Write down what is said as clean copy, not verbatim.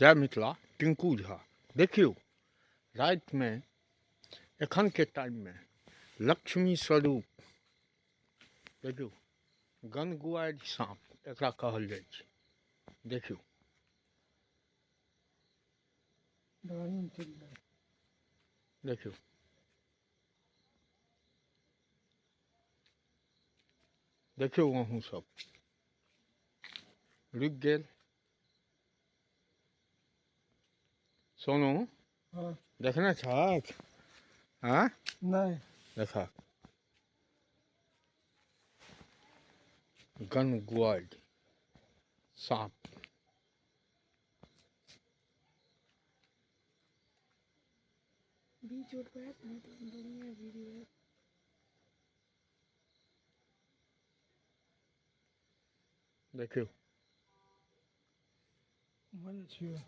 जय मिथिला, टिंकू झा। देखियौ, रातिमे एखनके टाइममे लक्ष्मी स्वरूप देखियौ, गनगुआरि साँप एकरा कहल जाइ छै। देखियौ, देखियौ, देखियौ अहूँ सब। रुकि गेल सोनू। हँ। देखने छहक? हँ? नहि। देखा, गनगुआरि साँप। बीच रोड पर आयत ने तऽ बढ़िआँ वीडियो आयत। देखियौ। मजे छियै।